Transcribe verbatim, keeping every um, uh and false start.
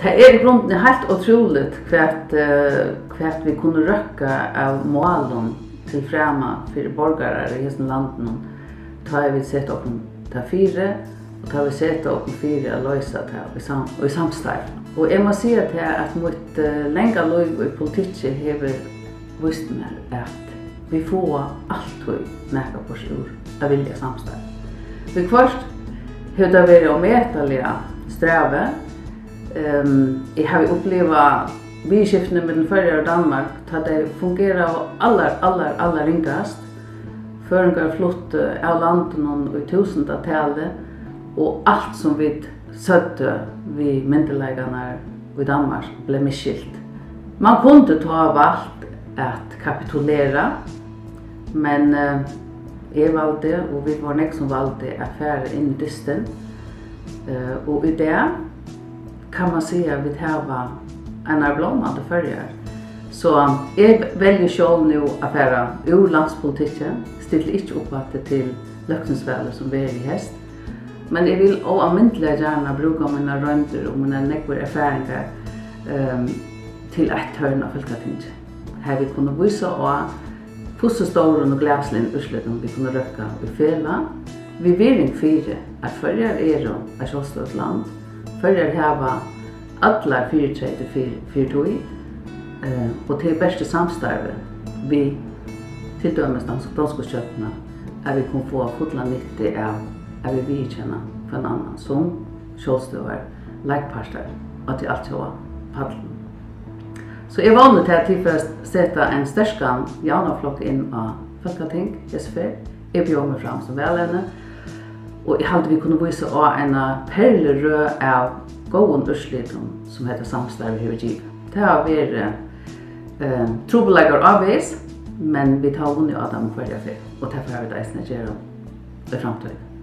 Tað er í grundini heilt ótrúligt, hvat, eh, hvat vit kunnu røkka av málum til frama fyri borgarar í hesum landinum, tá ið vit seta okkum tað fyri, og tá vit seta okkum fyri at loysa tað í sam-, í samstarvi. Og eg má siga tað, at mítt, eh, langa lív í politikki hevur víst mær, at vit fáa altíð nakað burtur úr at vilja samstarv. Viðhvørt hevur tað verið ómetaliga strævið. Ehm, eg havi upplivað viðurskiftini millum Føroyar og Danmark, tá tey fungeraðu allar, allar, allar ringast. Føroyingar fluttu av landinum í túsundatali, og alt sum vit søgdu við myndugleikarnar í Danmark bleiv misskilt. Man kundi tá valt at kapitulera, men, eh, eg valdi, og vit vóru nógv sum valdi, at fara inn í dystin. Eh, og í dag kann man siga, at vit hava einar blómandi Føroyar. So eg velji sjálv nú at fara úr landspolitikki, stilli ikki upp aftur til løgtingsvalið, sum verður í heyst. Men eg vil óalmindiliga gjarna brúka mínar royndir og mínar nógvu erfaringar, ehm, til eitt tørn á Fólkatingi, har vit kunnu vísa á, hvussu stórum og glæsiligum úrslitum vit kunnu røkka í felag, við virðing fyri, at Føroyar eru eitt sjálvstøðugt land. Føroyar hava allar fyritreytir fyri, fyri tí, eh, og tað er bert í samstarvi við til dømis dons-, donsku stjórnina, at vit kunnu fáa fulla nyttu av at vit viðurkenna hvønn annan sum sjálvstøðugar leikpartar á tí altjóða pallinum. So eg vóni, tað, at tit fara at seta ein sterkan javnaðarflokk inn á Fólkating hesa ferð. Eg bjóði meg fram sum valevni, og eg haldi, vit kunnu vísa á eina perlurøð av góðum úrslitum, sum hetta samstarvið hevur givið. Tað hava verið, eh, trupulleikar ávegis, men vit hava vunnið á teimum hvørja ferð, og tað fara vit eisini at gera í framtíðini.